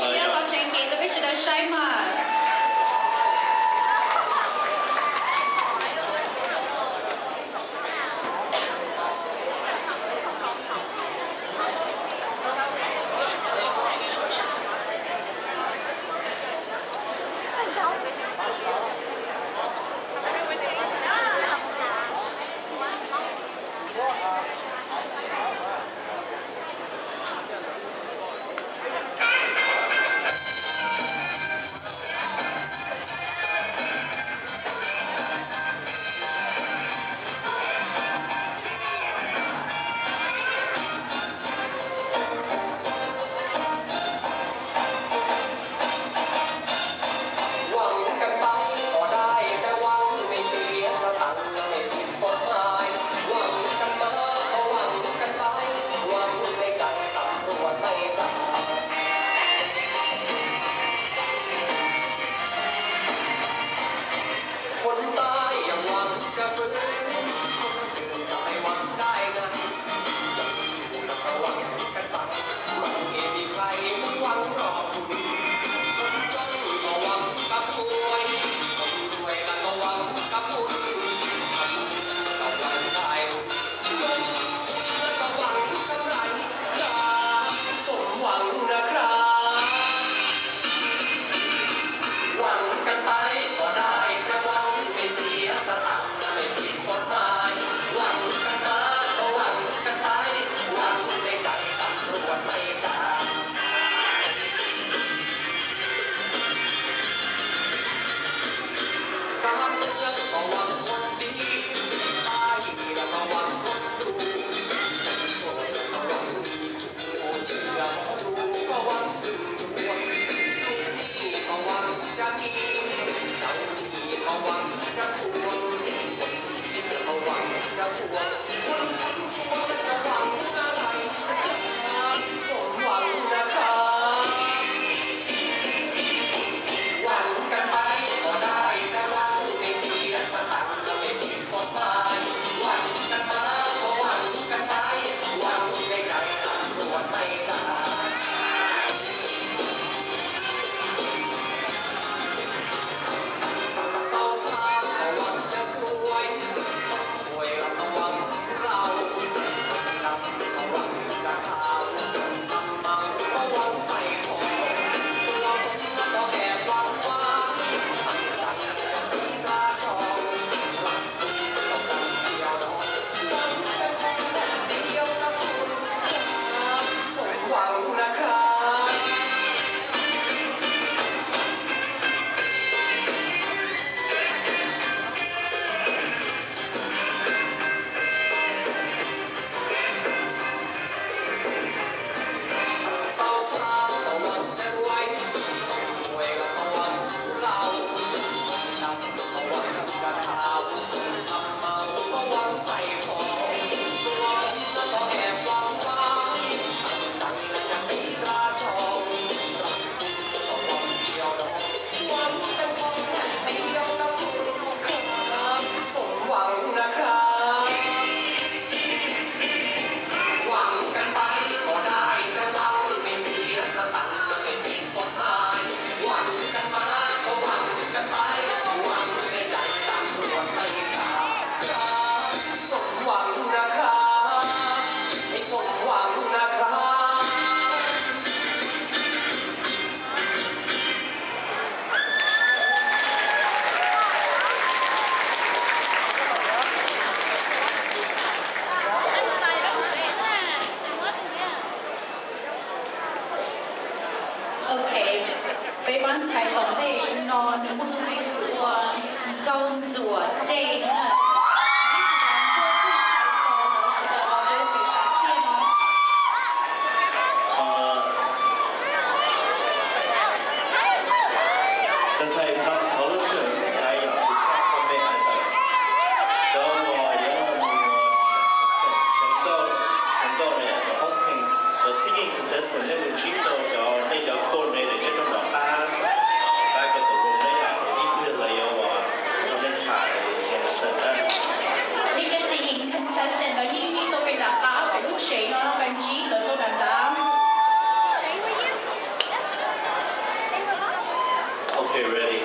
Siab los seev ces rau peb sawv daws saib mas. Ok, peb pab ntxhais tom ntej no nws muaj lub npe hu ua Nkauj Ntxuam Dej no na. Peb sawv daws npuaj tus txhais tos ntawd sawv daws los rau pem sav thiaj no. Tus ntxhais thov lub sij hawm ib pliag yom, tus tshaj koj me hais tawm. Cov uas yuav los mus seev nkauj, seev nkauj no yom, cov hoob theej, cov singing contestant nej mus ntsib tau cov, nej cov coordinator nyob rau nram qab, back of the room, nej ib pliag lawv yuav ua rau nej tham seev tag. Nej cov singing contestant ntawd nej ib pliag tuaj pem nram qab pem lub tsev no, pab ntsib lawv tuaj nram ntawd. Okay, ready.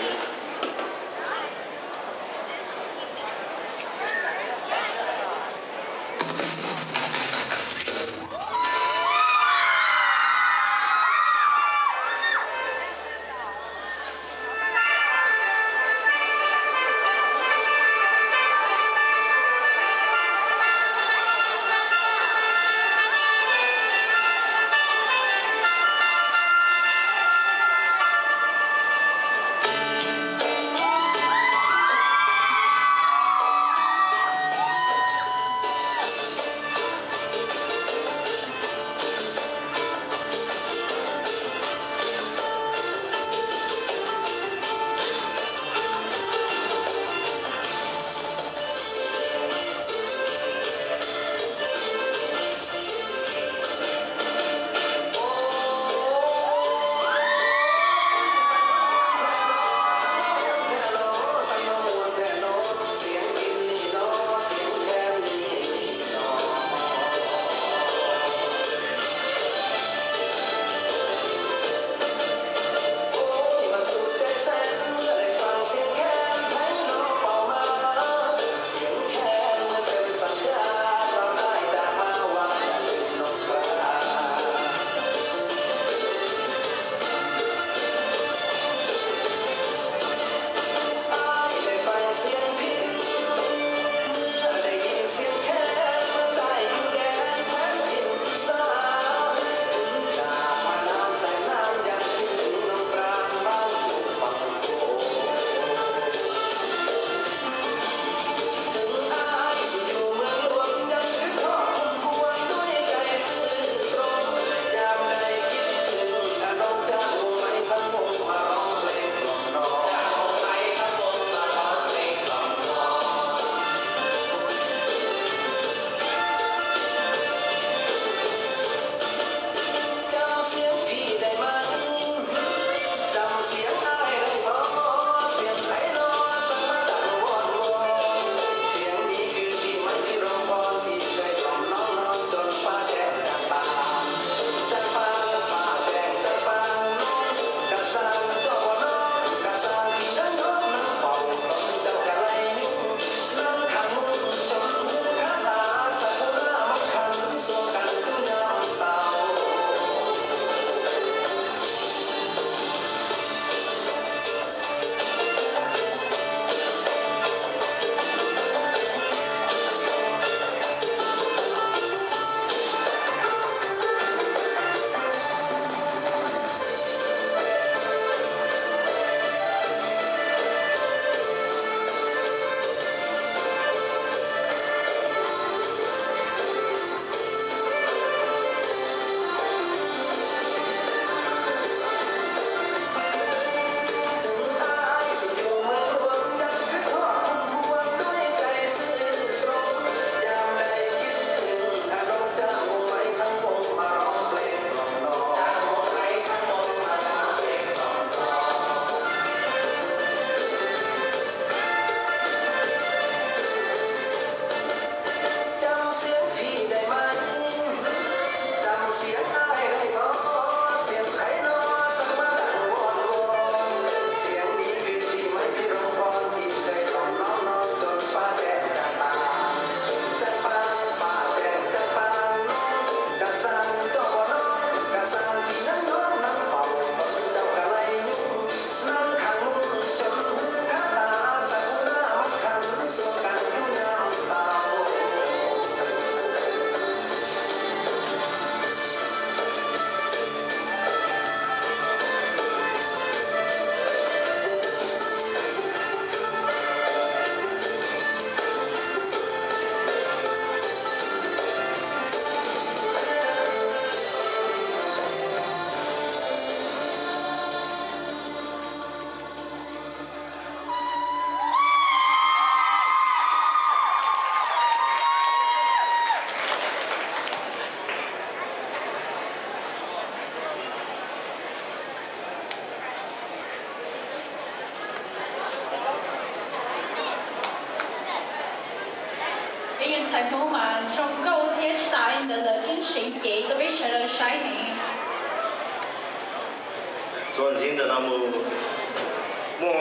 Peb yeej ntxhais Hmoob mas zoo nkauj thiab tsis tas li ntawd lawv yeej seev cev tuaj peb sawv daws saib heev. Txuas ntxiv ntawm no mus,